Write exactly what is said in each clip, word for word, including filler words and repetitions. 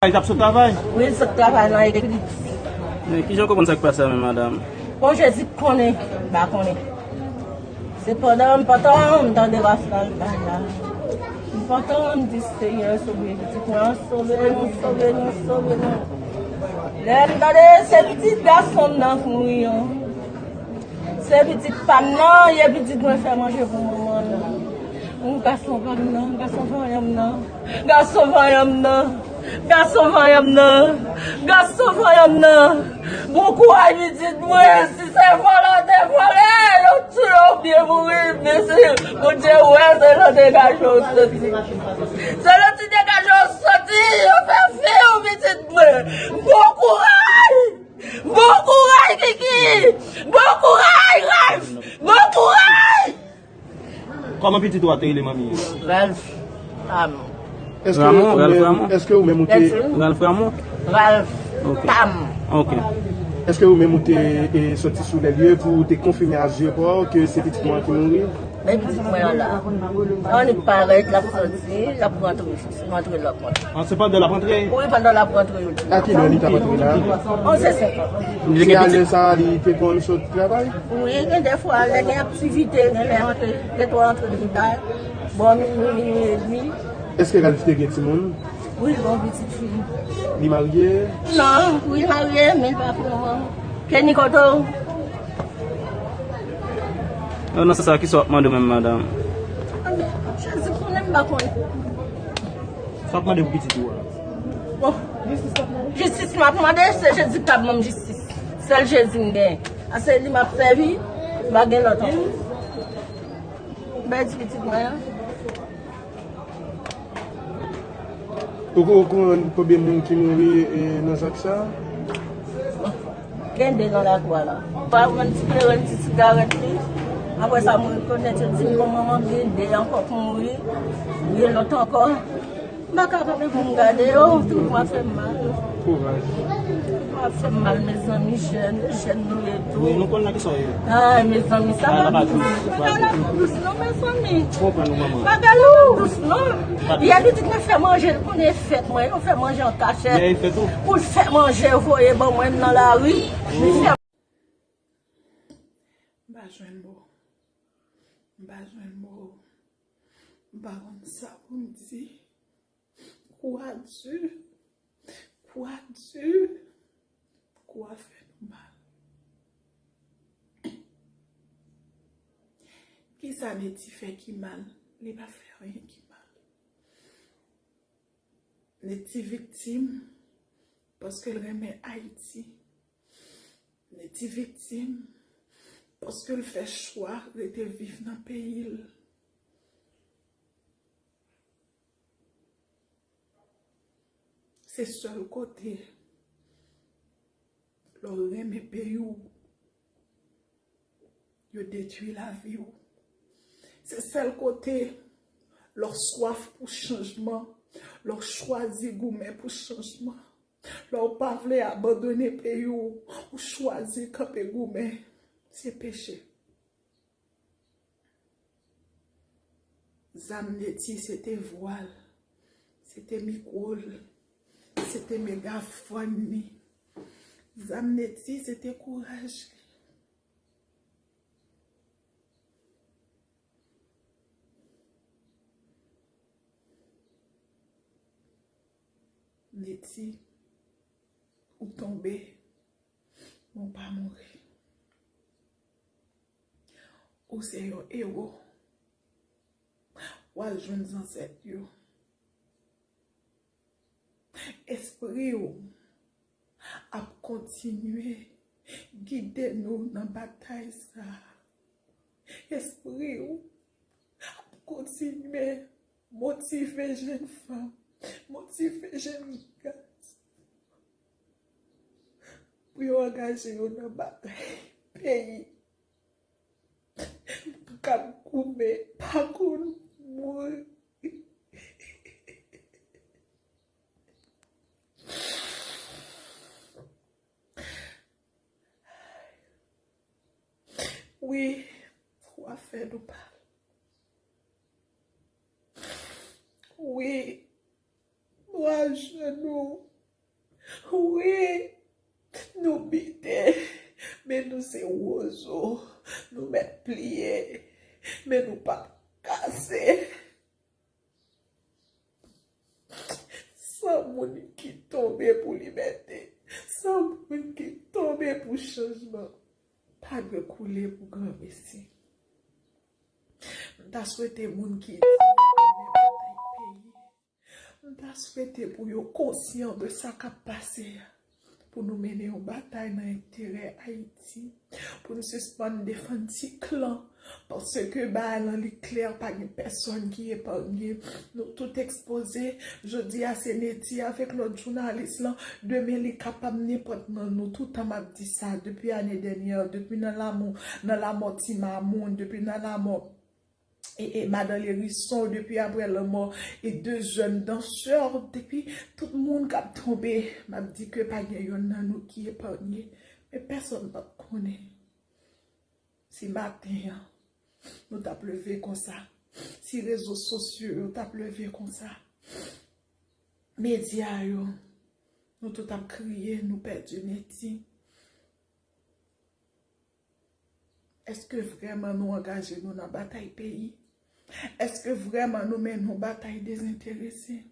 Li t ap sot travay? Wi, l sot travay nan Eklipsi. Men kijan w konprann sa k pase a menm, madanm? Bon, Jezi konnen, m pa konnen. Se pandan m pantan m tande raf la, l bay la. M pantan m di, Senyè, sove pitit mwen an, sove nou, sove nou, sove nou. Lè m tande se pitit gason m nan k mouri an. Se pitit pa m nan, e pitit mwen fè manje pou manman l. Gason pa m nan, gason vanyan m nan. Gason vanyan m nan. Gason vanyan m nan. Gason vanyan m nan. Bon kouraj pitit mwen. Si se vòlè w te vòlè, yo touye w byen mouri. Men si Bondye wè, se nan degaje w soti. Se nan ti degaje w soti, yo fè fi w pitit mwen. Bon kouraj. Bon kouraj, Kiki! Bon kouraj, Ralph! Bon kouraj! Kòman pitit ou a te rele manmi an? Ralph Tam. Èske Ramon, ou Ralph menm, Ramon. Èske ou menm ou te Ralph Ramon? Ralph Ok. Tam. Ok. Èske ou menm ou te, e, soti sou lè lye pou ou te konfime a zye pa w ke se pitit mwen ki mouri? Men pitit mwen an la. Annik parèt, l ap soti, l ap rantre, rantre lòt mwen. Ah, se pandan l ap rantre? Wi, pandan l ap rantre, yo di. A ki lè li t ap rantre la? Onz è senkant. Se a lè sa a li te konn sot travay? Wi, gen de fwa, lè gen aktivite, gen lè rantre, gen twa rantre pita, bò minwi, minwi edmi. Èske Ralph te gen timoun? Wi, l gen yon pitit fi. Li marye? Non, wi, l marye, men l pa fè manman. Kenny, kote w? Non, non, se sa, kisa w ap mande w menm, madanm? Jezi konnen, m pa konnen. Sa w ap mande pou pitit ou a? Bon, jistis m ap mande, se Jezi k ap ban m jistis. Sèl Jezi m gen. A se li m ap sèvi, m pa gen lòt ankò. M pèdi pitit mwen an. Ou ko-, ou konn konbyen moun ki mouri, e, nan zak sa? Gen de nan lakou a la. Pa mwen ti kleren, ti sigarèt li. Apre sa, mwen rekonèt yo di m, bon, manman, gen de ankò k mouri. Gen lòt ankò. M pa ka kanpe pou m gade yo, tout mwen fè m mal. Kouraj. Mwen fè m mal, mezanmi, jèn, jèn nou ye tou. Wi, nou konn nan kisa w ye. Ay, mezanmi, sa pa dous. Bagay la pa dous non, mezanmi. Konprann nou, manman. Bagay la pa dous non. Yè pitit mwen fè manje, l konnen fèt mwen, yo fè manje an kachèt. Pou l fè manje, voye ban mwen nan lari. Li fè M pa jwenn mo. M pa jwenn mo. M pa konn sa pou m di. Kou a di. Kou a di. Kou a fè nou mal. Kisa Netty fè ki mal? Li pa fè anyen ki mal. Netty viktim paske l renmen Ayiti. Netty viktim paske l fè chwa rete viv nan peyi l. Se sèl kote lè w renmen peyi w, yo detwi lavi w. Se sèl kote lè w swaf pou chanjman, lè w chwazi goumen pou chanjman, lè w pa vle abandone peyi w, ou chwazi kanpe goumen, se peche. Zam Netty se te vwa l, se te mikwo l, se te megafòn li. Zam Netty se te kouraj li. Netty, ou tonbe, men w pa mouri. Ou se yon ewo. W al jwenn zansèt yo. Espri w ap kontinye gide nou nan batay sa a. Espri w ap kontinye motive jèn fanm, motive jèn gason pou yo angaje yo nan batay peyi. Pa ka goumen, pa konn mouri. Wi, kou a fè nou mal. Wi, nou a jwenn nou. Wi, nou bite, men nou se wozo. Nou mèt pliye, men nou p ap kase. San moun ki tonbe pou libète, san moun ki tonbe pou chanjman, pa dwe koule pou granmesi. M ta swete moun ki di yo renmen batay peyi, m ta swete pou yo konsyan de sa k ap pase a, pou nou mennen yon batay nan enterè Ayiti, pou n sispann defann ti klan, paske bagay lan li klè, pa gen pèsonn ki epanye. Nou tout ekspoze. Jodi a se Netty avèk lòt jounalis lan. Demen li kapab nenpòt nan nou. Toutan m ap di sa, depi ane dènyè, depi nan lanmò, nan lanmò Ti Mamoun, depi nan lanmò e, e madan Lérison, depi apre lanmò e de jèn dansè, depi tout moun k ap tonbe, m ap di ke pa gen yonn nan nou ki epanye. Men pèsonn p ap konnen si maten an nou t ap leve konsa, si rezo sosyo yo t ap leve konsa, medya yo, nou tout ap kriye, nou pèdi Netty. Èske vrèman nou angaje nou nan batay peyi? Èske vrèman nou mennen yon batay dezenterese?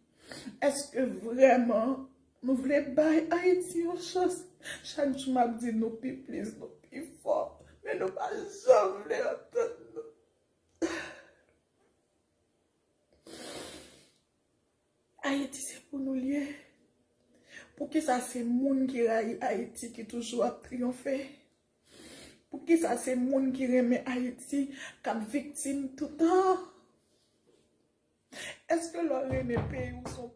Èske vrèman nou vle bay Ayiti yon chans? Chak jou m ap di nou pi plis, nou pi fò, men nou pa janm vle antann nou. Ayiti se pou nou l ye. Poukisa se moun ki rayi Ayiti ki toujou ap triyonfe? Poukisa se moun ki renmen Ayiti k ap viktim toutan? Èske lè w renmen peyi w, se yon